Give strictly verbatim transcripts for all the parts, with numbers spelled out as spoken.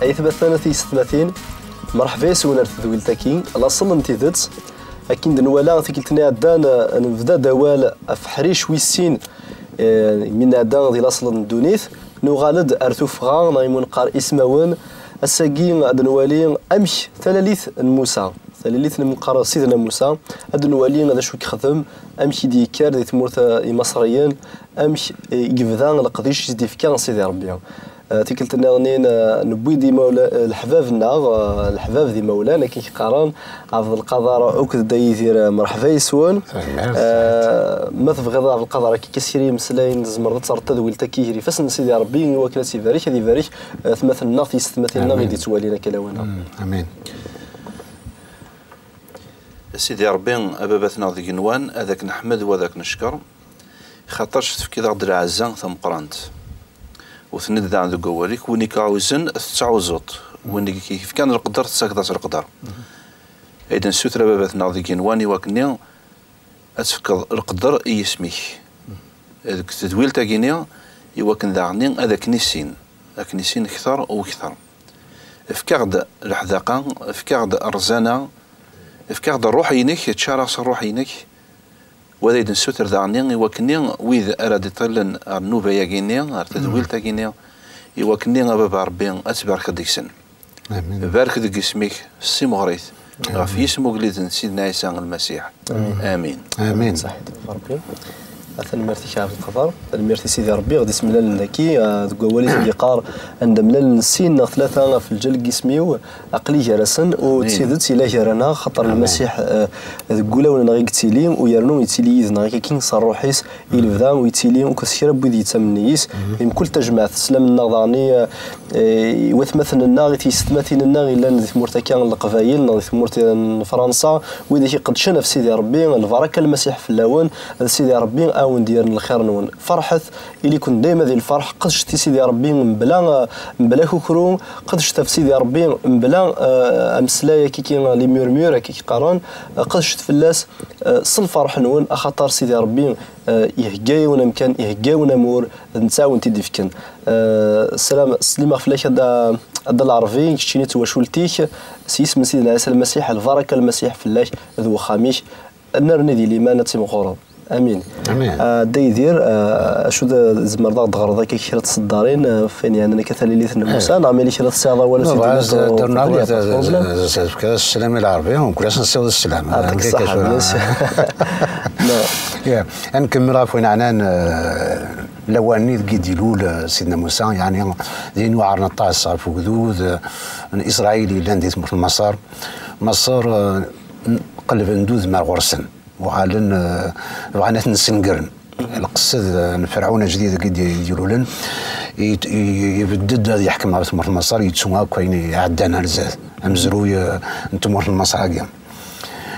Aytmaten, a tiyessetmatin, mṛeḥba yes-wen ar tedwilt-agi, laṣel n tidet. Akken d-nwala tikkelt-nni iɛeddan, eh, nebda-d awal ɣef ḥric wis sin, eh, mi nɛedda di laṣel n ddunit, nuɣal-d ar tuffɣa neɣ imi neqqar ismawen. Ass-agi ad nwali amek talalit n Musa, talalit n meqqar Sidna Musa, ad nwali d acu i yexdem, amek i d-yekker di tmurt, eh, Imaṣriyen, amek i yebda leqdic i s-d-yefka Sidi Ṛebbi. Eh, tikkelt nniḍen, eh, newwi-d imawla-, eh, leḥbab-nneɣ, eh, leḥbab d imawlan, akken i k-qqaren, Ɛebdelqader akked Dda Yidir, eh, mṛeḥba yes-wen. Tanemmirt. Eh, ma tebɣiḍ a Ɛebdelqader, akka kasiri imeslayen, tzemreḍ ad terreḍ tadwilt-agi gar ifassen n Sidi Ṛebbi, i wakken ad tt-ibarek, ad ibarek, eh, atmaten-nneɣ, tiyessetmatin-nneɣ i d-ittwalin akka lawan-a. Mm, amin. Sidi Ṛebbi, a Baba-tneɣ deg igenwan, ad ak-neḥmed u ad ak-neckeṛ, xaṭerc tefkiḍ-aɣ-d lɛezza tameqqrant. U tenniḍ daɣen deg wawal-ik, win i k-iɛuzen, tettɛuzuḍ. Win i k-yefkan leqder, tettakeḍ-as leqder. Ay d-nessuter a Baba-tneɣ deg igenwan i wakken-nni ad tefkeḍ leqder i yisem-ik. Deg tedwilt-agi-nni, i wakken daɣen-nni ad ak-nissin, ad k-nissin kter u kter. Efk-aɣ-d leḥdaqa, efk-aɣ-d rrzana, efk-aɣ-d ṛṛuḥ-inek, ččar-aɣ s ṛṛuḥ-inek. Wa d ay d-nessuter daɣen-nni i wakken-nni wid ara d-iṭillen ar nnuba-agi-nni, ar tedwilt-agi-nni, i wakken-nni a Baba Ṛebbi ad tbarkeḍ deg-sen. Amin. Barek deg isem-ik, ssimɣer-it, ɣef yisem ugellid n Sidna Ɛisa Lmasiḥ. Amin. Amin. Saḥit Ṛebbi. A tanemmirt-ik a Ɛebdelqader, tanemmirt i Sidi Ṛebbi i ɣ-d-issemlalen dagi, ah, deg wawal-is i d-yeqqar, anda mlalen sin neɣ tlata ɣef lǧal n yisem-iw, aql-i gar-asen, u d tidet yella gar-aneɣ, xaṭer Lmasiḥ, eh, deg wulawen-nneɣ i yettili, u yernu yettili yid-neɣ akkagi s ṛṛuḥ-is i lebda, u yettili akked kra n wid yettamen yis, di mkul tajmaɛt. Sslam-nneɣ daɣen i, eh, i watmaten-nneɣ, i tiyessetmatin-nneɣ yellan di tmurt akka n Leqbayel neɣ di tmurt n Fransa, widak iqeddcen ɣef Sidi Ṛebbi, lbaraka n Lmasiḥ fell-awen, d Sidi Ṛebbi a wen-d-yerren lxir-nwen. Ferḥet, ili-ken dayma di lferḥ, qedcet i Sidi Ṛebbi mebla, mebla akukru, qedcet ɣef Sidi Ṛebbi mebla, eh, ameslay akkiki, les murmures akkiki qqaren, eh, qedcet fell-as, eh, s lferḥ-nwen, axaṭer Sidi Ṛebbi, eh, ihegga-yawen amkan, ihegga-yawen amur, d netta a wen-t-id-ifken. Eh, sslam, slimeɣ fell-ak a Dda, a Dda Lɛerbi, keččini d twacult-ik, s yisem n Sidna Ɛisa Lmasiḥ, lbaraka n Lmasiḥ fell-ak d wexxam-ik. Nnerni di liman ad timɣureḍ. Amin. Amin. Ah, Dda Yidir, ah, acu d-, tzemreḍ ad ɣ-d-ɣreḍ akka kra n tseddarin, ah, ɣef wayen yeɛnan akka talilit n Musa, neɣ ma yella kra tesɛiḍ awal ad t-id-tiniḍ, ur problème. Tefkiḍ sslam i Lɛerbi, mkul ass nessiweḍ sslam. Yeɛṭik ṣṣeḥḥa, bien sûr. Ad nkemmel ɣef wayen yeɛnan, ah, lawan-nni deg i d-ilul, ah, Sidna Musa, yeɛni d ayen yuɛren aṭas ɣef ugdud, ah, n Isṛayil yellan di tmurt n Maṣer. Maṣer, ah, qelben-d udem ar ɣur-sen. Uɣalen, eh, bɣan ad ten-snegren. Lqesd, eh, n Ferɛun ajdid i d-, i d-ilulen, i, i, ibedd-d ad yeḥkem ɣef tmurt n Maṣer, yettu akk ayen iɛeddan ar zdat, amezruy, eh, n tmurt n Maṣer-agi.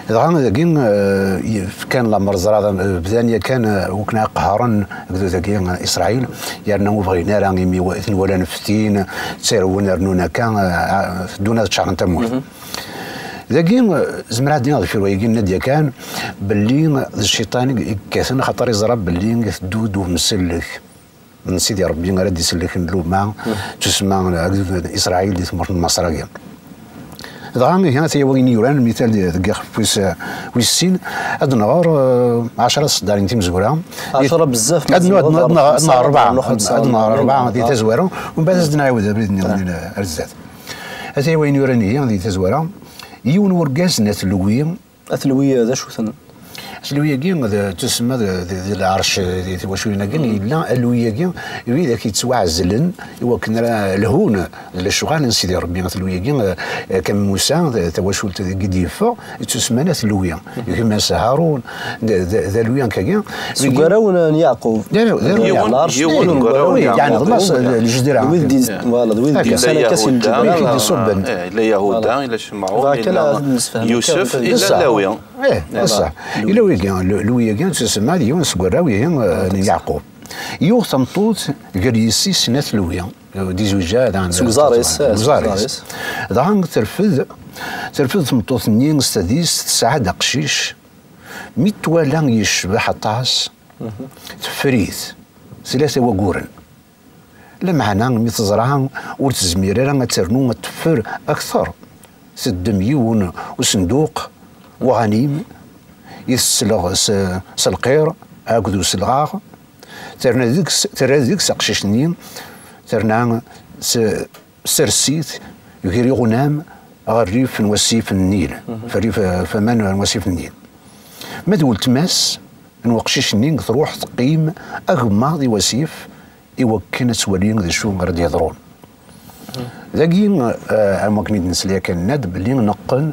Dɣa dagi, eh, fkan lamer ẓra, eh, bdan yakan, eh, wakken ad qehren agdud-agi, eh, Isṛayil, yerna ur bɣin ara imi wa-, ten-walan ftin, ttarwen, rennun akka, eh, teddun ad ččaren tamurt. Dagi, zemreɣ ad d-iniɣ deffir wayagi, nenna-d yakan belli d cciṭan i yekkaten, axaṭer iẓra belli iteddu-d umsellek n Sidi Ṛebbi ara d-isellken luma tusemma agdud n Isṛayil di tmurt n Maṣer-agi. Dɣa, ihi, ata-ya wagin yuran, mital di-, deg ixef wis, wis sin, ad nɣer, eh, ɛecra tseddarin timezwura. Ɛecra bezzaf, ad nɣer, ad nɣer, ad nɣer rebɛa, ad nɣer rebɛa di tazwara, u mbeɛd ad s-d-nɛiwed abrid-nniḍen ar zdat. Ata-ya wayen yuran ihi di tazwara, yiwen n urgaz n At Lwi. At Lwi, d acu-ten? At Lwi-agi d tusemma d, d, d lɛerc di twaculin-agi, yella Lwi-agi widak yettwaɛezlen i wakken ara lhun d lecɣal n Sidi Ṛebbi. At Lwi-agi, eh, kan Musa, d, tawacult deg i d-yeffeɣ, yettusemman At Lwi. Gma-s Harun, d, d, d Alwi akkagi. Seg warraw n Yeɛqub. D arraw, d arraw n Yeɛqub. Yiwen, yiwen deg warraw n Yeɛqub. Yeɛni d laṣel, d lejdra. D wid d-, voilà, d wid d-, yellan akka si lejdra. Yella Yahuda, yella Yahuda, yella Cimɛun, yella Yusef, yella Lawi. Ih, d ṣṣeḥ. Yella wigi, Lu-, Luwi-agi, tusemma d yiwen seg warraw-ihi, eh, n Yeɛqub. Yuɣ tameṭṭut gar yessi-s n At Lwi, d izewǧa daɣen. Seg uẓar-is, seg uẓar-is. Dɣa terfed, terfed tmeṭṭut-nni s tadist, tesɛa-d aqcic. Mi t-twala yecbeḥ aṭas, teffer-it tlata wagguren. Lameɛna mi teẓra ur tezmir ara ad ternu ad teffer akteṛ, teddem yiwen usenduq n uɣanim i tesleɣ s, s lqir akked uselɣaɣ, terna deg-s, terra deg-s aqcic-nni, terna s, sers-it gar iɣunam ɣer rrif n wasif n Nil, f rrif, f aman n wasif n Nil. Ma d weltma-s n weqcic-nni, truḥ teqqim agemmaḍ i wasif i wakken ad twali d acu ara d-yeḍrun. Dagi, eh, am wakken i d-nesla yakan, nenna-d belli neqqen,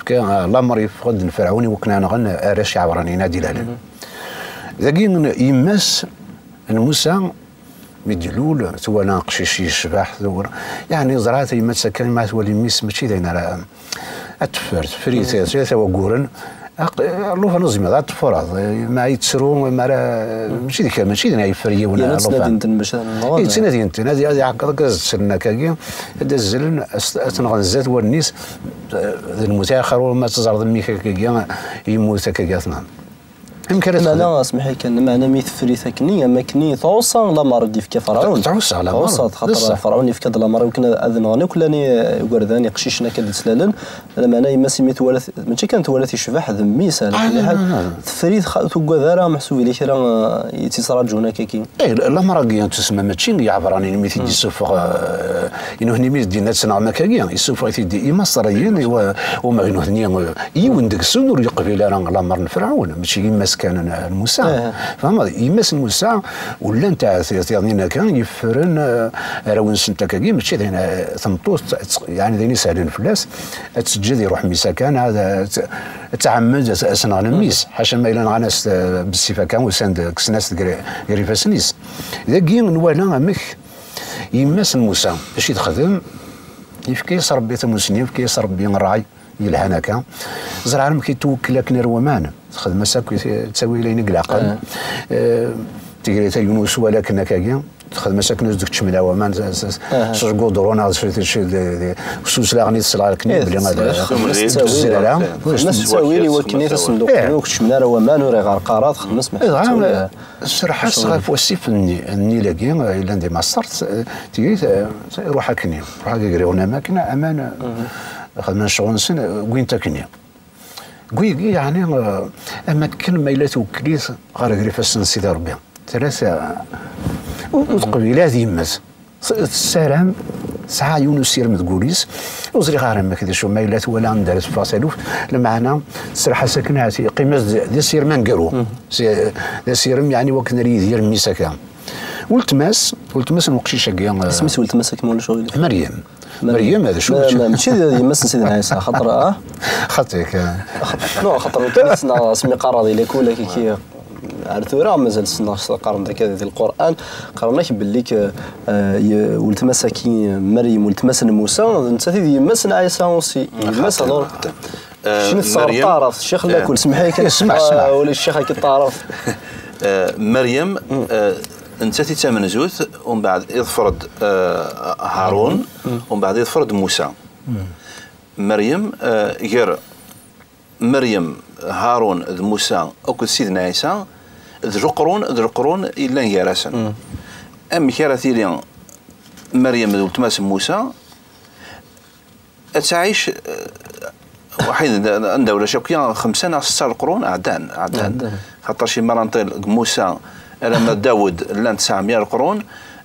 fkan, eh, lamer yeffeɣ-d n Ferɛun i wakken ad nɣen arrac iɛebṛaniyen ad d-ilalen. Dagi, yemma-s n Musa, mi d-ilul, twala aqcic yecbeḥ, twala, yeɛni, ẓrat yemma-s akka, ma twali mmi-s, mačči d ayen ara, ad teffer, teffer-it, tlata wagguren. Aq-, llufan ur tezmireḍ ad teffreḍ, ma yettru, ma ara, mačči d kra, mačči d ayen yeffer yiwen. Yerna llufan ttnadin-ten bac ad nɣen. Ttnadin-ten, ad, ad iɛeqqeḍ akka, ad ttren akkagi, ad azzlen, ad s-, ad t-nɣen zdat wallen-is, d lmut ay axir ma teẓreḍ mmi-k akkagi, yemmut akkagi, ad t-nɣen. Amek ara meɛna, txedem? Smeḥ-iyi kan, meɛna mi teffer-it akkenni, am akkenni tɛuṣa lamer i d-yefka Ferɛun. Tɛuṣa lamer. Tɛuṣa, xaṭer Ferɛun yefka-d lamer i wakken ad, ad nɣen akk llan i, igerdan, iqcicen akka d-ittlalen. Lameɛna yemma-s imi twala-t, mačči kan twala-t yecbeḥ d mmi-s, ɛla kulli ḥal, teffer-it, xa-, tuggad ara, meḥsub yella kra, eh, i tt-ittraǧun akkagi. Eh, lamer-agi tussma mačči n yiɛebṛaniyen mi t-id-isuffeɣ, eh, inuhni mi d-yenna ad tt-nɣen akkagi, isuffeɣ-it-id Imaṣriyen, i wa-, wamagnu-nni, eh, yiwen deg-sen ur yeqbil ara lamer n Ferɛun, mačči yemma-s kan n, n Musa. Tfehmeḍ? Yemma-s n Musa, ullant tiyaḍnin akka, yeffren, eh, arraw-nsent akkagi, mačči d ayen, eh, tameṭṭut, yeɛni d ayen isehlen fell-as, ad teǧǧ ad iruḥ mmi-s akka, ad, ad, ad tɛemmed ad, ad s-nɣen mmi-s. Ḥaca ma yella nɣan-as, eh, bessif akka, usan-d, kksen-as-d gar, gar ifassen-is. Dagi nwala amek yemma-s n Musa, d acu i texdem? Yefka-yas Ṛebbi tamussni, yefka-yas Ṛebbi ṛṛay yelhan akka. Ẓriɣ amek i twekkel akken ar waman. Texdem-as akk, ttawi ayen i ilaqen. Eh, tegri tayun uswal akken akkagi. Texdem-as akken ur d-keččmen ar waman, s, s, s uguḍru neɣ s, s, s, s uslaɣ-nni tesleɣ akken belli ad, ur s-ttawil ara. Ur s-ttawil i wakken i tasenduqt-nni ur keččmen ara waman, ur iɣerq ara, texdem-as meḥsub ttawil. Serreḥ-as ɣef wasif-nni, nni-agi, eh, yellan di Maṣer, eh, tigi, eh, ruḥ akkenni, ruḥ agi gar iɣunam akken, aman, eh, xedmen ccɣel-nsen, eh, wwin-t akkenni. Wwin-t, yeɛni, eh, am akken ma yella twekkel-it ɣer gar ifassen n Sidi Ṛebbi. Terra-t, eh, ur, ur teqbil ad yemmet. Tessaram, tesɛa yiwen usirem deg wul-is, ur ẓriɣ ara amek d acu, ma yella twala anda ara teffeɣ taluft, lameɛna tserreḥ-as akken ad yeqqim-as d, d asirem aneggaru. Si-, d asirem, yeɛni, wakken ara yidir mmi-s akka. Weltma-s, weltma-s n weqcic-agi, eh, isem-is weltma-s akken ma ulac aɣilif? Meryem. Meryem, d acu? Ma, ma, mačči d yemma-s n Sidna Ɛisa, xaṭer, ah? Xaṭi-k, ah. Non, xaṭer nekk ssneɣ asmi qqareɣ di lakul, akka, akka. Ar tura mazal ssneɣ s qqaren-d akka di Lqur'an, qqaren-ak belli k-, eh, y-, weltma-s-agi, Meryem, weltma-s n Musa, d nettat i d yemma-s n Ɛisa aussi. Yemma-s, alors, eh, keččini tesɣer taɛrabt, ccix lakul, semmeḥ-iyi kan, eh, ula ccix-agi taɛrabt. Eh, Meryem, eh, nettat i d tamenzut, umbeɛd iḍfer-d, eh, Harun, umbeɛd iḍfer-d Musa. Meryem, eh, gar Meryem, Harun d Musa akked Sidna Ɛisa, d leqrun, d leqrun yellan gar-asen. Amek ara tili Meryem d weltma-s n Musa, ad tɛic, eh, waḥid, anda ulac akk ya xemsa neɣ setta leqrun, ɛeddan, ɛeddan. Ɛeddan. Xaṭer si mara nṭil deg Musa alamma d Dawed llan tesɛemya leqrun,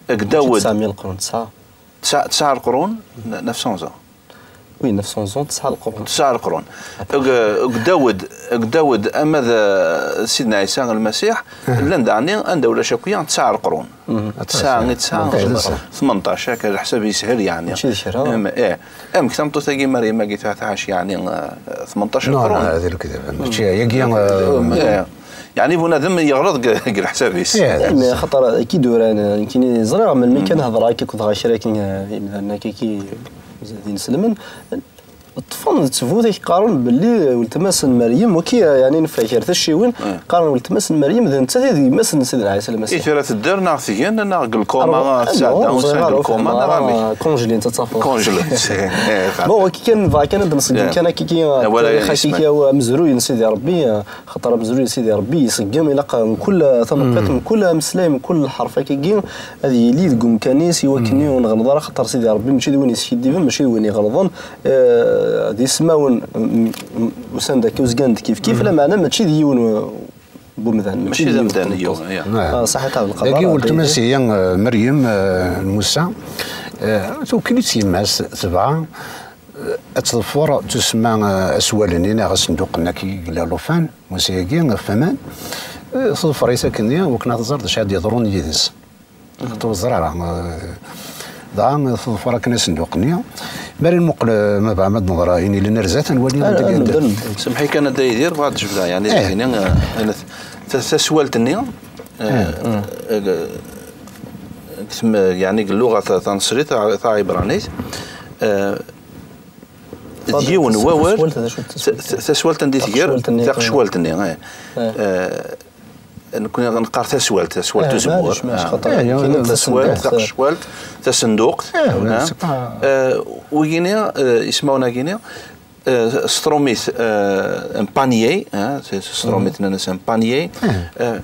deg Dawed tesɛemya leqrun, tesɛa. Tesɛa, tesɛa leqrun, neuf cents ans. Oui, neuf cents ans, tesɛa leqrun. Tesɛa leqrun. Deg, deg Dawed, deg Dawed, ama d, eh, Sidna Ɛisa Lmasiḥ, llan daɣni, anda ulac akk ya, tesɛa leqrun. Tesɛa, tesɛa, tmenṭac, akka, leḥsab yeshel, yeɛni. Mačči d kra. Em, eh. Amek tameṭṭut-agi, Meryem-agi, tɛac, yeɛni, eh, tmenṭac leqrun? Non, non, d lekdeb, mačči, yagi, eh, eh. Yeɛni bunadem yeɣleḍ deg, deg leḥsab-is. Ih, d ayen, xaṭer akka i d-uran, nekkini ẓriɣ melmi kan hedreɣ akka akked ɣer kra akken, eh, imdanen akka ki-, d ineslmen. Ṭṭfen d ttbut i qqaren belli weltma-s n Meryem, waki, yeɛni, neffer gar tacciwin, qqaren weltma-s n Meryem d nettat i d yemma-s n Sidna Ɛisa Lmasiḥ. I tura tedder neɣ tgen, neɣ deg lkoma tesɛedda, ur tesɛedda lkoma, neɣ amek? Congelint, ad tafeḍ. Congelint. Bon, waki kan, nebɣa kan ad d-nṣeggem kan akkiki, tarix akkiki, amezruy n Sidi Ṛebbi, xaṭer amezruy n Sidi Ṛebbi iṣeggem, ilaq mkul taneqqiḍt, mkul ameslay, mkul lḥerf akkiki ad yili deg umkan-is, i wakken ur nɣelleḍ ara, xaṭer Sidi Ṛebbi mačči d win yeskiddiben, mačči d win iɣelḍen. Eh, d ismawen, mm, mm, usan-d akka, uzgan-d kifkif, lameɛna mačči d yiwen, eh, n umdan, mačči d yiwen n tmeṭṭut. Ah, ṣaḥit, a Belqader. Dagi weltma-s ihi, eh, Meryem, eh, n Musa, eh, tukel-itt yemma-s, tebɣa, eh, ad teḍfer tusemma, eh, aswal-nni neɣ asenduq-nni i yella llufan, Musa-agi, ɣef waman, eh, teḍfer-it akkenni, wakken ad tẓer d acu ad d-yeḍrun yid-s. Ur teẓri ara. Eh, dɣa teḍfer akken asenduq-nni. Mi ara nmuqel, eh, ma bɣam ad neḍra, ini llan ar zdat, ad nwali anda i d-, semmeḥ-iyi kan a Dda Yidir, bɣiɣ ad d-jebdeɣ, yeɛni, dagi-nni, eh, ta-, taswalt-nni, eh, eh, deg tem-, yeɛni, deg lluɣa ta-, taneṣrit, ta-, taɛibranit, eh, d yiwen n wawal, taswalt, d acu d taswalt? Ta-, ta-, taswalt anda i tger, taqecwalt-nni, taqecwalt-nni, eh. Eh, nekkni neqqar taswalt, taswalt n uzemmur. Maɛlic, maɛlic, xaṭer taswalt, taqecwalt, tasenduqt. Eh, wigini, eh, ismawen-agini, eh, s tṛumit, eh, n panier, eh, s tṛumit-nnes n panier. Eh,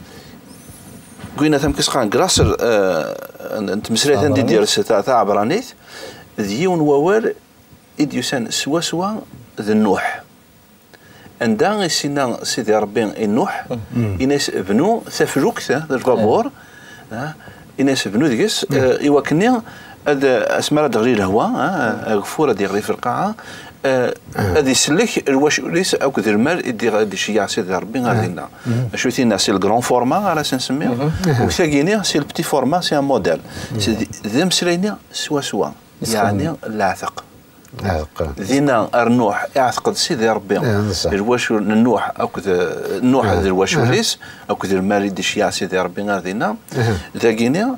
gwina tamkis qqaren glace, eh, n, n tmeslayt anda i d-yers ta-, taɛebranit, d yiwen wawal i d-yusan swaswa d Nuḥ. Anda i s-inna Sidi Ṛebbi i Nuḥ, ini-as bnu taflukt, eh, d lbabur, eh, ini-as bnu deg-s, eh, i wakken-nni ad, asmi ara d-teɣli lehwa, eh, ageffur ad d-yeɣli f lqaɛa, eh, ad isellek lwacul-is akked lmal i d-, i d-iceyyeɛ Sidi Ṛebbi ɣer dinna. Acu i t-inna, c'est le grand format ara s-nsemmi, u tagi-nni, c'est le petit format, c'est un modèle. C'est, d ameslay-nni swaswa, yeɛni leɛteq. Dinna ar Nuḥ, iɛteq-d Sidi Ṛebbi lwacul n Nuḥ akked, Nuḥ d lwacul-is, akked lmal i d-iceyyeɛ Sidi Ṛebbi ar dinna. Dagi-nni,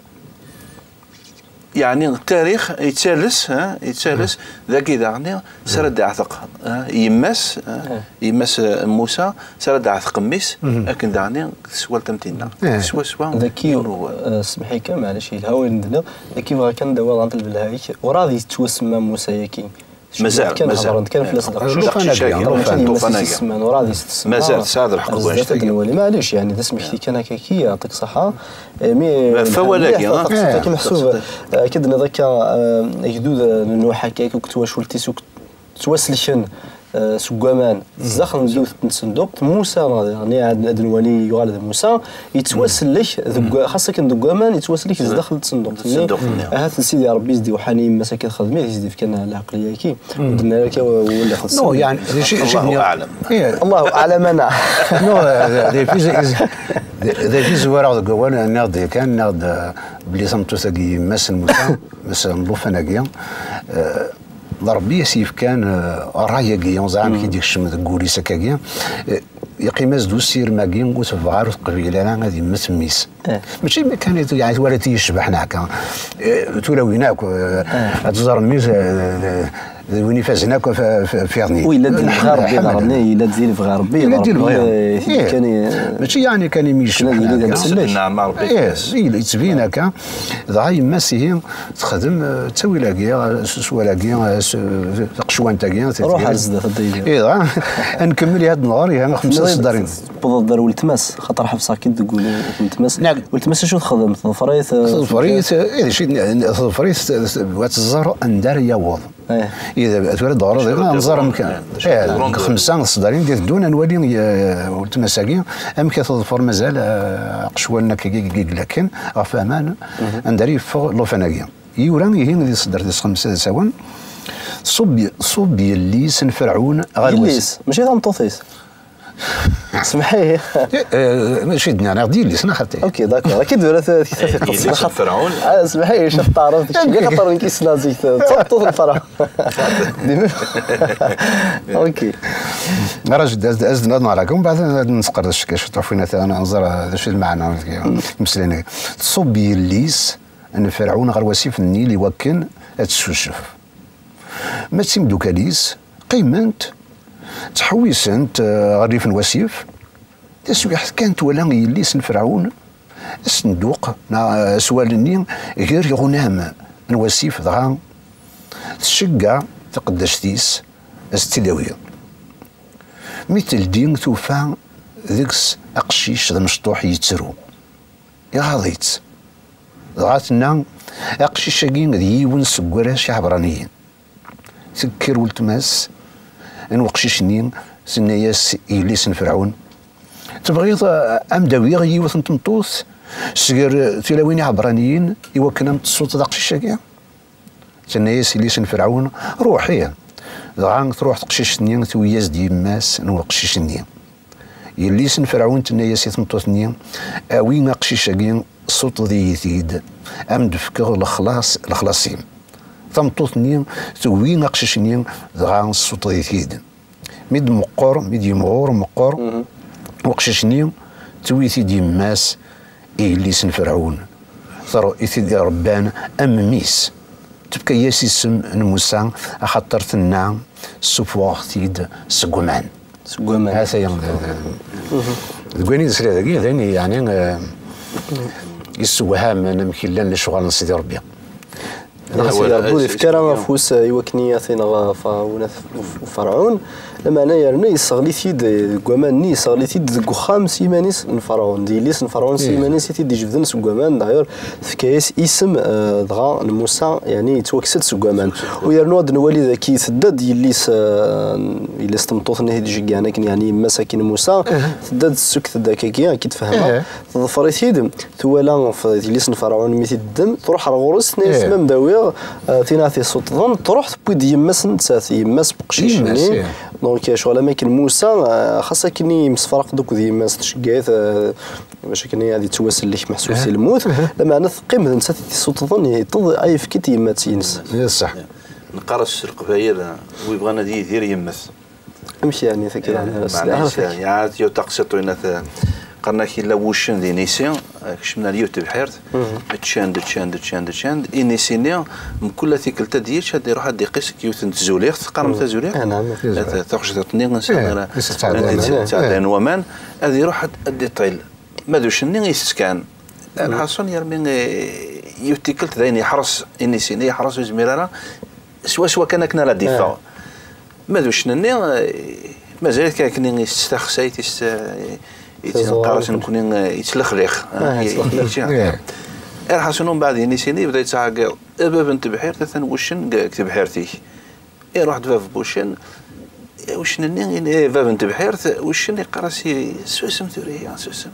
yeɛni, tarix yettales, ha, yettales, dagi daɣen, s ara d-iɛteq, ha, yemma-s, ha, yemma-s, eh, Musa, s ara d-iɛteq mmi-s, akken daɣen teswalt am tinna. Swaswa. Daki, yiwen uwal. Eh, semmeḥ-iyi kan, maɛlic, yelha wayen d-nniḍ. Daki bɣiɣ kan ad d-awiɣ ɣer lbelha-ik. Werɛad yettwasemma Musa-yaki. Mazal, kan mazal. Hedren-d kan fell-as d aqcic. Aqcic-agi, llufan, llufan-agi. Mazal tesɛiḍ lḥeqq deg wanect-agi. Nwali, maɛlic, yeɛni, d asmekti kan akka-agi, yeɛṭik ṣṣeḥḥa. Eh, mi ɣef wawal-agi, ha? Taqsiṭ-agi meḥsub, eh, akka d-nniḍ akka, eh, agdud, eh, n Nuḥ akka, akked twacult-is, akked ttwaselken, eh, seg waman, zdaxel n yiwet n tsenduqt, Musa, neɣ, neɣ ad, ad nwali yuɣal d Musa, yettwasellek deg wa-, xas akken deg waman, yettwasellek zdaxel n tsenduqt-nni. Tsenduqt-nni. Ahat d Sidi Ṛebbi i s-d-iwḥan i yemma-s akka txedm-it, i s-d-ifkan leɛqliya-aki. Ur d-nnan ara akka wawal ixeṣṣen. Non, yeɛni, d acu, d acu Allahu aɛlam. Allahu aɛlam, ana. Non, eh, d, d, d, d, d acu i zwareɣ deg wawal, nniɣ-d kan, nniɣ-d, eh, belli tameṭṭut-agi yemma-s n Musa, yemma-s n llufan-agi, eh, d Ṛebbi i as-yefkan, eh, ṛṛay-agi, ur ẓriɣ amek i d-yekcem deg wul-is akkagi. Eh, yeqqim-as-d usirem-agi, ur tebɣa ara, ur teqbil ara ad yemmet mmi-s. Eh. Mačči kan i, yeɛni, twala-t yecbeḥ neɣ akka. Eh, tulawin akk, eh, ad tẓer mmi-s, eh, d, d win ifazen akk f, f, f iɣden. Wi yella d lebɣi Ṛebbi, ḥemmel. Daɣen, yella d lebɣi Ṛebbi, yella d lebɣi. Eh, kan i, mačči yeɛni kan imi yecbeḥ neɣ akka. Yella d amsellek. Eh, yella, yettbin akka. Dɣa yemma-s ihi, texdem, eh, ttawil-agi, eh, s-, swal-agi, eh, s-, taqecwant-agi, ruḥ ar zdat, a Dda Yidir. Eh, dɣa, ad nkemmel, ad nɣer, ihi, xemsa n tseddarin. Tewweḍ-d ar weltma-s, xaṭer ḥebseɣ-k-id deg wul-, weltma-s. Weltma-s acu texdem? Teḍfer-it, eh, teḍfer-it, eh, d acu i d-, teḍfer-it, t-, t-, ad tẓer anda ara yaweḍ. Eh. Tura d-ɣreḍ, ad nẓer amek. Eh, deg xemsa n tseddarin d-iteddun, ad nwali, eh, weltma-s-agi, amek ad teḍfer mazal, eh, aqecwal-nni akka i, i, i yella kan ɣef waman, anda ara yeffeɣ llufan-agi. Yura ihi di tseddart tis xemsa d asawen, tṣubb, tṣubb yelli-s n Ferɛun ɣer was. Yelli-s, mačči tameṭṭut-is. Semmeḥ-iyi. Eh, eh, mačči d nniɣ, d yelli-s, neɣ xaṭi? Ok, d'accord. Akka d-ura ta-, ta-, ta-, yelli-s n Ferɛun. Ah, semmeḥ-iyi, caf taɛrabt, kečč, xaṭer nekk ssneɣ zik, d tameṭṭut n Ferɛun. Ok. Ara jedd, ad, ad, ad nɛerrak, umbeɛd ad nseqerdec cwiṭ ɣef winna, ad nẓer d acu i d lmeɛna n imeslayen-agi. Tṣubb yelli-s n Ferɛun ɣer wasif n Nil i wakken ad tessuccef. Ma d timdukal-is, Qqiment, ttḥewwisent, eh, ɣer rrif n wasif. Taswiɛt kan, twala yelli-s n Ferɛun asenduq neɣ aswal-nni gar iɣunam n wasif, dɣa tceggeɛ taqeddact-is ad s-tt-id-tawi. Mi teldi, tufa deg-s aqcic d amecṭuḥ yettru. Iɣaḍ-itt. Dɣa tenna, "Aqcic-agi d yiwen seg warrac iɛebṛaniyen." Tekker weltma-s n weqcic-nni, tenna-yas i yelli-s n Ferɛun, "Tebɣiḍ, eh, ad m-d-awiɣ yiwet n tmeṭṭut sger tilawin iɛebṛaniyen i wakken ad m-tessuṭeḍ aqcic-agi?" Tenna-yas yelli-s n Ferɛun, "Ruḥ, ih." Dɣa truḥ teqcict-nni, tewwi-yas-d yemma-s n weqcic-nni. Yelli-s n Ferɛun tenna-yas i tmeṭṭut-nni, "Awi aqcic-agi, suṭeḍ-iyi-t-id, ad m-d-fkeɣ lexlaṣ, lexlaṣ-im." Tameṭṭut-nni tewwi aqcic-nni, dɣa tessuṭeḍ-it-id. Mi d-meqqer, mi d-yemɣur meqqer uqcic-nni, tewwi-t-id yemma-s i yelli-s n Ferɛun, ter-, i t-id-irebban am mmi-s. Tefka-yas isem n Musa, axaṭer tenna, "Ssufɣeɣ-t-id seg waman." Seg waman. Ata-ya, d, d, deg wayen i d-tesliḍ dagi, d ayen, yeɛni, eh, yessewhamen amek i llan lecɣal n Sidi Ṛebbi. Sidi Ṛebbi ur yefki ara afus, eh, i wakken i t-ineɣ, eh, Ferɛun at-, Ferɛun. Lameɛna yerna yesseɣli-t-id, eh, deg waman-nni, yesseɣli-t-id deg uxxam s yiman-is n Ferɛun. D yelli-s n Ferɛun s yiman-is i t-id-ijebden seg waman. D'ailleurs, tefka-yas isem, eh, dɣa n Musa, yeɛni yettwakkes-d seg waman. U yernu ad nwali daki, tedda-d yelli-s, eh, yelli-s tmeṭṭut-nni i t-id-iceggɛen akken, yeɛni yemma-s akken Musa, tedda-d tessukket-d akka-agi, akka i d-fehmeɣ. Teḍfer-it-id, twala f-, yelli-s n Ferɛun mi t-id-teddem, truḥ ar ɣur-s, tenna-yas, "Ma m-d-awiɣ, eh, tin ara t-issuṭṭḍen." Truḥ tewwi-d yemma-s nettat, yemma-s n weqcic-nni. Donc, eh, ccɣel am akken Musa, eh, xas akken yemsefraq-d akked yemma-s, tceggeɛ-it, eh, bac akken ad yettwasellek meḥsub si lmut. Lameɛna teqqim d nettat i t-issuṭṭḍen, yeṭṭeḍ ayefki-d yemma-s-ines. Neqqar-as s leqbayel, wi bɣan ad yidir yemmet. Amek yeɛni, takka, eh, yeɛni, yeɛni, yeɛni, yeɛni, taqsiṭ-ina, qqaren-ak yella wuccen d inisi, eh, kecmen ar yiwet tebḥirt, ččan-d, ččan-d, ččan-d, ččan-d, inisi-nni, mkul tikkelt ad d-yečč, ad iruḥ ad d-iqis deg yiwet n tzuliɣt, teqqarem tazuliɣt? Ah, naɛam. Eh, ta-, taxejdiṭ-nni, eh, ara, ara ttɛeddayen waman, ad iruḥ ad, ad d-iṭil. Ma d uccen-nni itett kan. Lḥaṣun, yermi, eh, yiwet tikkelt d ayen yeḥres inisi-nni, yeḥres ur yezmir ara, swaswa kan akken ara d-iffeɣ. Ma d uccen-nni, eh, mazal-it kan akken itett taxsayt, itett, eh, itett, neqqar-as nekkni, eh, yettlexlix, eh, ah, yettlexlix. Lḥaṣun, umbeɛd inisi-nni yebda yettɛeggiḍ, "A bab n tebḥirt, atan wuccen deg, deg tebḥirt-ik." Iruḥ-d bab n wuccen, uccen-nni, eh, bab n tebḥirt, uccen iqqar-as i, "Susem tura, ihi, susem."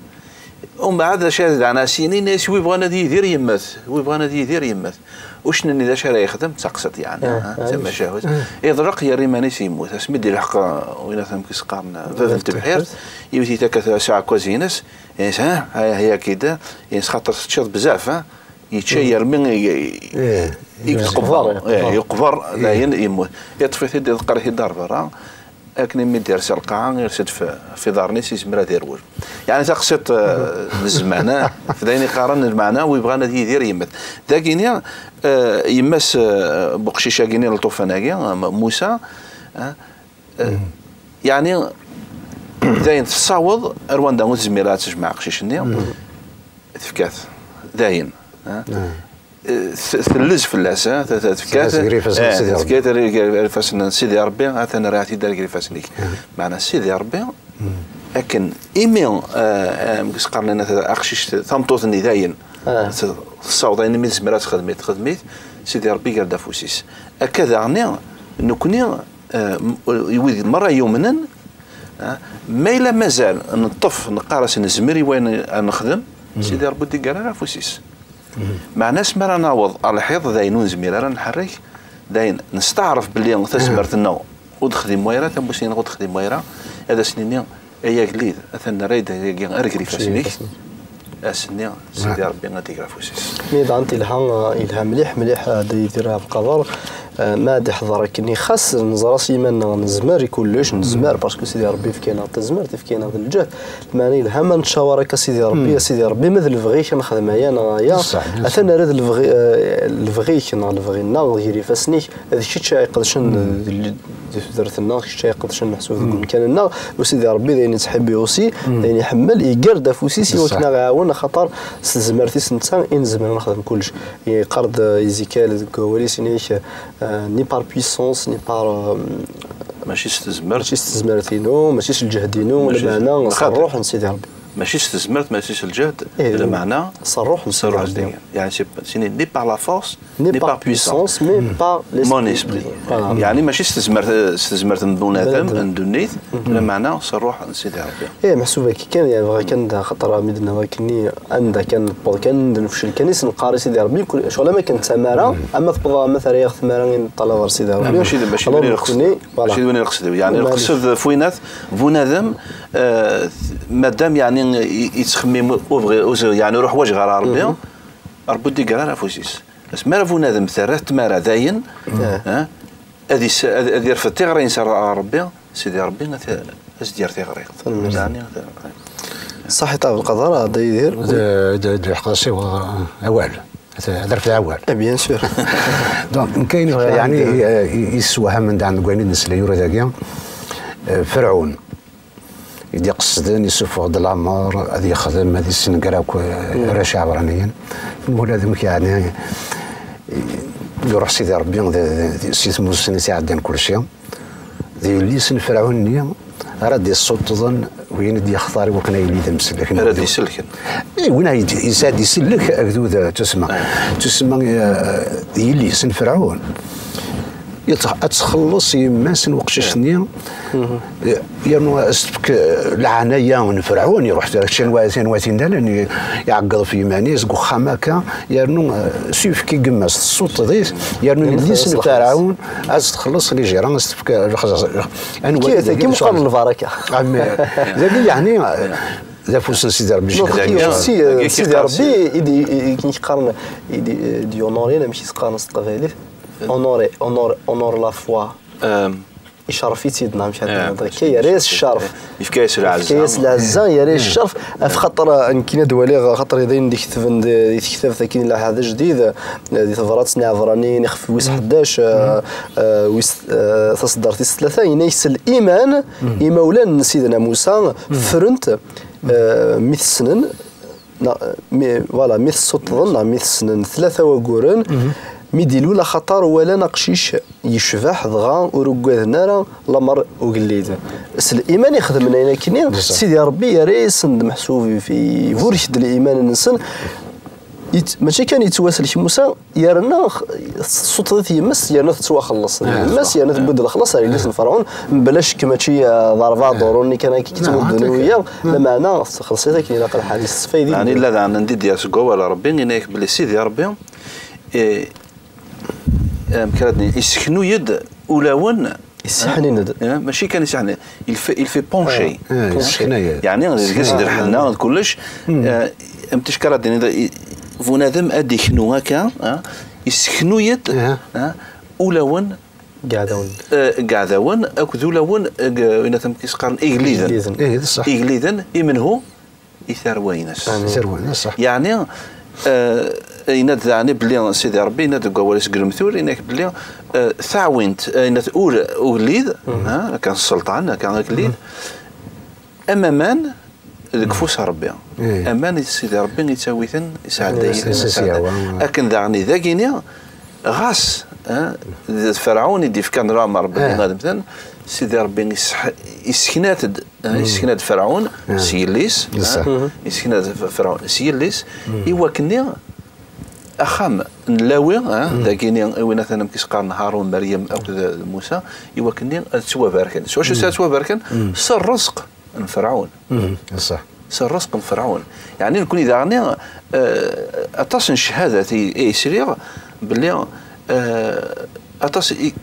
Umbeɛd, d acu ara d-ɛnas yini, yenna-yas, "Wi bɣan ad yidir yemmet, wi bɣan ad yidir yemmet." Uccen-nni d acu ara yexdem, d taqsiṭ, yeɛni, ah, ah, tamacahut. Iḍleq, yerra iman-is yemmut. Asmi d-ilḥeq, uh, win aten-, amek i s-qqaren, uh, bab n tebḥirt, iwet-it akka s aɛekkaz-ines, yenna-yas, "Ha, ha, ha, akka-d, yenna-yas, xaṭer teččiḍ bezzaf, ha?" Yečča yermi i, i, i yeqber. Yeqber, eh, yeqber, dayen yemmut. Yeṭṭef-it-id, iḍeqqer-it-id ar berra. Akken imi d-yers ar lqaɛa, yers-d f-, f iḍarren-is, yezmer ad irwel. Yeɛni taqsiṭ, eh, n zzman, eh, f d ayen iqqaren lmeɛna, wi bɣan ad yidir yemmet. Dagini, eh, yemma-s, eh, n uqcic-agi-nni, lṭufan-agi, eh, M-, Musa, eh, Eh, yeɛni, dayen tessaweḍ ar wanda ur tezmir ad tejmeɛ aqcic-nni, tefka-t. Dayen, eh. Eh, t-, tellez fell-as, eh, t-, t-, tefka-t, tefka-t gar ifassen n, eh, Sidi Rebbi. Tefka-t gar ifassen n Sidi Rebbi, atan rriɣ-t-id ar gar ifassen-ik. Meɛna Sidi Rebbi, akken imi, eh, eh, amek s-qqaren aqcic, tameṭṭut-nni dayen, t-, tessaweḍ ayen imi tezmer ad texdem-it, texdem-it, Sidi Rebbi iger-d afus-is. Akka daɣen, nekkni, eh, m-, i wid merra yumnen, eh, ma yella mazal neṭṭef, neqqar-as nezmer i wayen ara nexdem, Sidi Rebbi ur d-iggar ara afus-is. Meɛna asmi ara naweḍ ɣer lḥiḍ, d ayen ur nezmir ara nḥerrek, d ayen nesteɛref belli tazmert-nneɣ ur d-texdim wayra, tamusni-nneɣ ur d-texdim wayra, ad as-nini, "Ay agellid, atan nerra-d ayagi ar ger ifassen-ik." Ass-nni, Sidi Rebbi ad d-iger afus-is. Mi dɣa telha, yelha mliḥ, mliḥ, eh, Dda Yidir Abqader. Ah, ma ad iḥḍer akken i xas neẓra s yiman-nneɣ nezmer i kullec, nezmer, parce que Sidi Ṛebbi yefka-yaneɣ tazmert, yefka-yaneɣ-d lǧehd. Lmeɛna yelha ma nettcawar akka Sidi Ṛebbi, a Sidi Ṛebbi, ma d lebɣi-k ad nexdem aya neɣ aya, atan ara d lebɣi, eh, lebɣi-k neɣ lebɣi-nneɣ ger ifassen-ik, d kečč ay iqedcen d, d tudert-nneɣ, kečč ay iqedcen meḥsub deg umkan-nneɣ, u Sidi Ṛebbi d ayen yettḥibbi aussi, d ayen iḥemmel, yeggar-d afus-is i wakken ad aɣ-iɛawen, axaṭer s tezmert-is netta i nezmer ad nexdem kullec. Yeqqar-d, eh, Izikal deg wawal-is, yenna-ak, eh, ni par puissance, ni par, eh, mačči s tezmert, mačči s tezmert-inu, mačči s lǧehd-inu, lameɛna s ṛṛuḥ n Sidi Ṛebbi. Mačči s tezmert, mačči s lǧehd, lameɛna s ṛṛuḥ n Sidi Ṛebbi. Yeɛni, c'est, c'est ni par la force, ni par puissance, mais par l'esprit. Mon esprit. Voilà. Yeɛni, mačči s tezmert, s tezmert n bunadem, n ddunit, lameɛna s ṛṛuḥ n Sidi Ṛebbi. Ih, meḥsub akka kan, yeɛni, bɣiɣ kan, d axaṭer mi d-nenna akkenni, anda kan newweḍ kan, d nefcel kan i s-neqqar i Sidi Ṛebbi, kul, ccɣel ama kan d tamara, ama tewweḍ, ama terra-yaɣ tmara i neṭṭalab ɣer Sidi Ṛebbi. Mačči d, mačči d win i neqsed. Voilà. Mačči d win i neqsed. Yeɛni, lqesed f winat, bunadem, eh, madam, yeɛni, i, yettxemmim ur bɣi, ur, yeɛni, ur uḥwaǧeɣ ara Ṛebbi, Ṛebbi ur d-iggar ara afus-is. Asmi ara bunadem terra tmara dayen, eh, ad is-, ad, ad irfed tiɣri-ines ar, ar Ṛebbi, Sidi Ṛebbi ad, ad s-d-yerr tiɣri. Yeɛni, ad, ṣaḥit a Belqader, a Dda Yidir. D, d, d lḥeqq-is awal. Ad, ad rfed awal. Eh, bien sûr. Donc, nekk ayen bɣiɣ, yeɛni, i, i, i yessewhamen daɣen deg wayen i d-nesla yura dagi, eh, Ferɛun i d-iqesden, isuffeɣ-d lamer ad yexdem, ad issenger akk, eh, arrac iɛebṛaniyen. Ula d amek, yeɛni, i, iruḥ Sidi Ṛebbi d, d, d, si tmusni s iɛeddan kulci. D yelli-s n Ferɛun-nni ara d-issuṭṭḍen, win i d-yextar i wakken ad yili d amsellek. Ara d-isellken. Eh, win ay d-, yesɛa d-isellek agdud, eh, tusemma. Tusemma, eh, d yelli-s n Ferɛun. Yettx-, ad txelleṣ yemma-s n weqcic-nni. Eh, yernu ad s-tefk, eh, leɛnaya n Ferɛun, iruḥ tura kečč anwa, anwa tin dalan, i-, iɛeggeḍ f yiman-is deg uxxam akka, yernu, eh, s uyefki n yemma-s tessuṭṭeḍ-it, yernu yelli-s n Ferɛun ad s-txelleṣ lejra, ad s-tefk lexṣaṣ. Anwa i d-, tagi meqqar n lbaraka. Ah, mais, dagi, yeɛni, d afus n Sidi Ṛebbi. Donc, aussi, euh, Sidi Ṛebbi, i d-, i, i, i qqaren, i d-, i d-yunurin, amek i s-qqaren s teqbaylit? Honorer, honor, honor la foi. Icerref-itt-id, neɣ amek ara d-niniḍ akka, yerra-yas ccerf. Yefka-yas lɛezza. Yefka-yas lɛezza, yerra-yas ccerf. Ɣef xaṭer, eh, nekkini ad waliɣ, xaṭer d ayen d-iketben di, di tektabt akkin Lɛehd Ajdid, eh, di tebṛat n Iɛebṛaniyen, ixef wis ḥdac, eh, eh, wis, eh, taṣeddart tis tlata, yenna-k s liman, imawlan n Sidna Musa, ffren-t, eh, mi t-ssnen, neɣ, mi, voilà, mi t-ssuṭṭḍen, neɣ mi t-ssnen tlata wagguren, mi d-ilul, axaṭer walan aqcic yecbeḥ, dɣa ur uggaden ara lamer ugellid. S liman i xedmen ayen akkenni, Sidi Ṛebbi yerra-yasen-d meḥsub, iburek-d liman-nsen. Yet-, mačči kan yettwaselk Musa, yerna x-, tessuṭṭeḍ-it yemma-s, yerna tettwaxelleṣ yemma-s, yerna tewwi-d lexlaṣ ar yelli-s n Ferɛun, mebla ccekk mačči, eh, d rebɛa duṛuni kan akka i tt-mudden wiyaḍ, lameɛna texleṣ-it akken ilaq lḥal, yessefay di. Yeɛni, illa daɣen anda i d-yers deg wawal n Ṛebbi, yenna-yak belli Sidi Ṛebbi, eh, amek ara d-nini, isseknu-yi-d ulawen. Isseḥnin-d. Eh, mačči kan isseḥnin, il fait, il fait pencher. Ah, ah, issekna-yi-d. Yeɛni, deg-s d lḥenna, d kullec. Eh, am ticki ara d-tiniḍ, i, bunadem ad d-iknu akka, eh, isseknu-yi-d, eh, ulawen, eh, n iɛdawen akked ulawen, eh, win amek i s-qqaren, igelliden. Igelliden. Ih, d ṣṣeḥ. Igelliden, imenhu, i tarwa-ines. Amin. I tarwa-ines, ṣṣeḥ. Yeɛni, eh, yenna-d daɣen belli Sidi Ṛebbi yenna-d deg wawal-is deg lemtul, yenna-k belli, eh, taɛwint, eh, yenna-t ul ugellid, eh, akken sselṭan, akken agellid, am aman deg ufus n Ṛebbi. Ih. Aman, Sidi Ṛebbi yettawi-ten, yesɛedday-iten, yesɛedday-ten. Akken daɣen i dagini, ɣas, eh, d Ferɛun i d-ifkan lamer belli ad mmten, Sidi Ṛebbi yesseḥ-, yessekna-t-d, eh, yessekna-d Ferɛun s yelli-s, eh, yessekna-d F-, Ferɛun s yelli-s, i wakken-nni axxam n Lawi, eh, dagini i win atan amek i s-qqaren Haṛun, Meryem akked d Musa, i wakken-nni ad ttwabarken. S wacu s ad ttwabarken? S ṛṛezq n Ferɛun. S ṛṛezq n Ferɛun. Yeɛni, nekkni daɣen, eh, aṭas n cchadat i, i sriɣ belli, eh, aṭas i,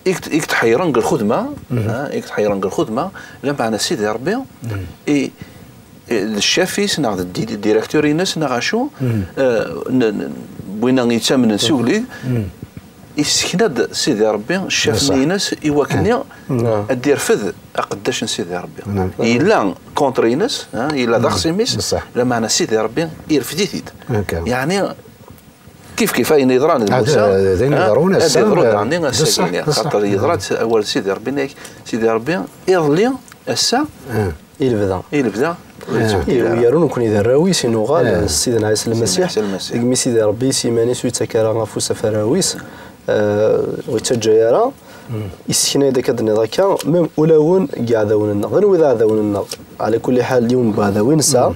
i k-, i k-tḥeyyren deg lxedma, eh, i k-tḥeyyren deg lxedma, lameɛna Sidi Ṛebbi, i, i, d ccaf-is neɣ d di-, directeur-ines neɣ acu, eh, n, n, winna yettamnen s ugellid, Issekna-d Sidi Ṛebbi ccafni-ines i wakken ad d-irfed aqeddac n Sidi Ṛebbi. Yella contre-ines, yella d axṣim-is, lameɛna Sidi Ṛebbi irfed-it-id. Yeɛni, kif kif ayen yeḍran d Musa, d ayen yeḍrun ass-a, yeḍru daɣen ass-agi-nni, xaṭer yeḍra-d awal Sidi Ṛebbi, yenna-yak Sidi Ṛebbi, iḍelli, ass-a, i lebda. I lebda. Iwi yarun nekkni d arraw-is i nuɣal s Sidna Ɛisa Lmasiḥ. Degmi Sidi Ṛebbi s yiman-is ur yettak ara afus ɣef arraw-is, ur yettaǧǧa ara. Issekna-d akka d-tenniḍ akka, même ulawen n yiɛdawen-nneɣ. D anwa i d aɛdawen-nneɣ? Ɛla kulli ḥal, yiwen n uɛdaw i nesɛa,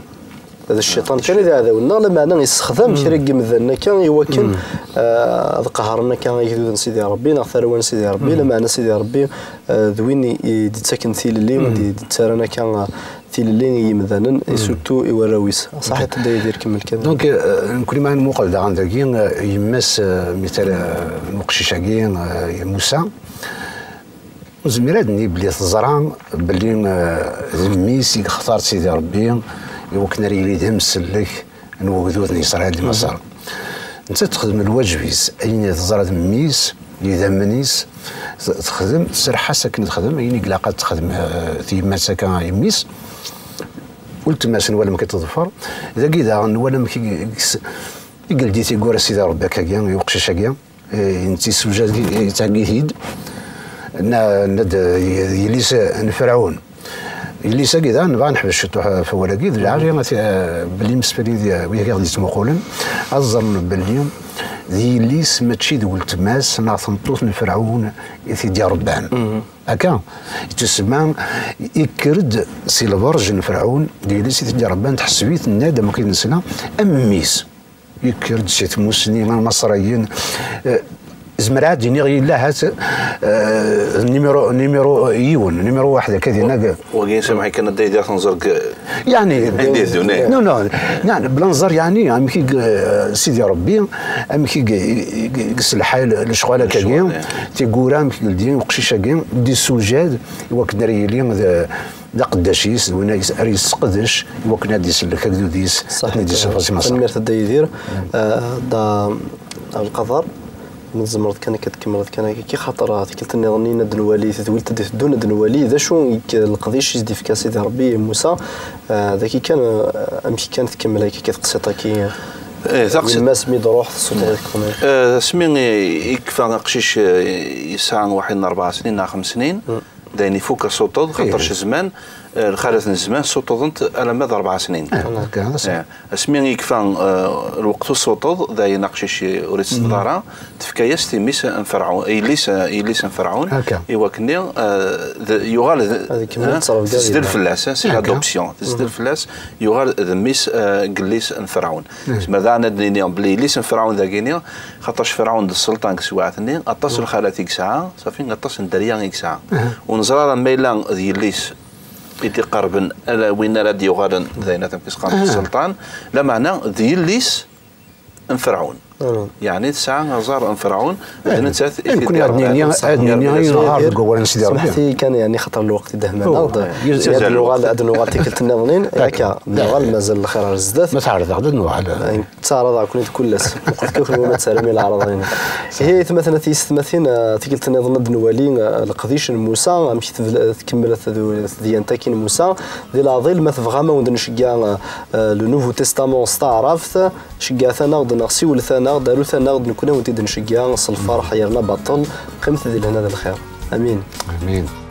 d cciṭan kan i d aɛdaw-nneɣ, lameɛna yessexdam kra n yimdanen akka i wakken, eh, ad qehren akka igduden n Sidi Ṛebbi neɣ tarwa n Sidi Ṛebbi, lameɛna Sidi Ṛebbi, eh, d win i, i d-yettaken tilelli, i d-yettarran akka, eh, tilelli i yimdanen, i surtout i warraw-is. Ṣaḥit, Dda Yidir, kemmel kan. Donc, euh, nekkni ma nmuqel daɣen dagi, euh, yemma-s, euh, mital, euh, n uqcic-agi, euh, Musa, nezmer ad nini belli teẓra belli, euh, d mmi-s i yextar Sidi Ṛebbi i wakken ara yili d amsellek n wegdud n Isṛayil di Maṣer. Nettat texdem lwaǧeb-is, ayen i teẓra d mmi-s, d idammen-is, t-, texdem, tserreḥ-as akken ad texdem ayen i ilaq ad texdem, eh, tyemmat akka i mmi-s. Weltma-s, nwala amek i tt-teḍfer. Dagi daɣen nwala amek i, i, i yeldi tiwwura Sidi Ṛebbi akkagi, i uqcic-agi. Eh, yettissewjad, yettɛeggi-t-id. Nna-, nna-d, eh, yelli-s n Ferɛun. Yelli-s-agi daɣen, nebɣa neḥbes ciṭuḥ ɣef wawal-agi, d lɛali belli imseflin d wid i ɣ-d-yettmuqulen, ad ẓren belli d yelli-s, mačči d weltma-s neɣ tameṭṭut n Ferɛun i t-id-iṛebban. Akka, yettusemma, ikker-d si lberǧ n Ferɛun, d yelli-s i t-id-iṛebban, tḥesseb-it, nna-d, am wakken i d-nesla, am mmi-s. Yekker-d si tmussni, Imaṣriyen, eh, zemreɣ ad d-iniɣ yella ahat, eh, numéro, numéro yiwen, numéro waḥed akka dinna. Wagi, samḥ-iyi kan, a Dda Yidir, tenẓer deg, yeɛni, anda i d-, non, non, yeɛni, bla nẓer, yeɛni, amek i, eh, Sidi Ṛebbi, amek i, i, i, i yesselḥay le-, lecɣal akkagi, tiwwura, amek i yeldi uqcic-agi, d-issewjad, i wakken ara yili d, d aqeddac-is, d win ara yesseqdec i wakken ad d-isellek agdud-is, ad ten-id-issufeɣ si Maṣer. Tanemmirt a Dda Yidir. Ah, Dda Lqader, ma tzemreḍ kan akka tkemmleḍ kan akka, xaṭer, ah, tikkelt nniḍen ad nwali tedwilt ad d-iteddun, ad nwali d acu i k-, leqdic i s-d-ifka Sidi Ṛebbi i Musa. Ah, dagi kan, ah, amek kan tkemmel akka, akka teqsiṭ-agi. Eh, taqsiṭ- Yemma-s mi d-ruḥ tessuṭeḍ-it. Eh, asmi i, i yekfa aqcic, eh, yesɛa waḥid n rebɛa snin neɣ xems snin, d ayen ifuk asuṭṭeḍ, xaṭerc zzman, eh, lxalat n zzman suṭṭuḍent alamma d rebɛa snin. Eh, asmi i yekfa, eh, lweqt usuṭṭeḍ, d ayen aqcic ur itteṭṭeḍ ara, tefka-yas timmi-s n Ferɛun, yelli-s, yelli-s n Ferɛun, i wakken-nni, eh, d, yuɣal d, tezdel fell-as, eh, c'est l'adoption, tezdel fell-as, yuɣal d mmi-s, eh, n yelli-s n Ferɛun. Zemreɣ daɣen ad d-nini belli yelli-s n Ferɛun dagi-nni, xaṭerc Ferɛun d sselṭan deg teswiɛt-nni, aṭas n lxalat i yesɛa, ṣafi, aṭas n dderya i yesɛa. Ur neẓri ara ma yella d yelli-s i d-iqerben, ala win ara d-yuɣalen d ayen amek i s-qqaren sselṭan, lameɛna d yelli-s n Ferɛun. Yeɛni tesɛa aẓar n Ferɛun, d nettat i t-id-iṛebban. Ad nini, ad nini ayen ɣer deg wawal n Sidi Ṛebbi. Smeḥt-iyi kan, yeɛni, xaṭer lweqt i d-hman-aɣ-d. Ad nuɣal, ad nuɣal tikkelt nniḍen, akka, nuɣal, mazal lxir ar zdat. Ma tɛerḍeɣ-d, ad nuɣal. Ttaɛraḍeɣ-ken-id kul ass. Meqqret kan kunwi ma ttarram i leɛraḍ-inu. Ihi, aytmaten, a tiyessetmatin, ah, tikkelt nniḍen ad nwali, ah, leqdic n Musa, amek tebla-, tkemmel td-, tedyant-agi n Musa. Di leɛḍil, ma tebɣam ad wen-d-nceggeɛ, ah, ah, le Nouveau Testament s taɛrabt, ceggɛet-aneɣ-d neɣ siwlet-aneɣ-d, arut-aneɣ-d, nekkni ad wen-t-id-nceggeɛ s lferḥ yerna baṭel. Qqimet di lehna d lxir. Amin. Amin.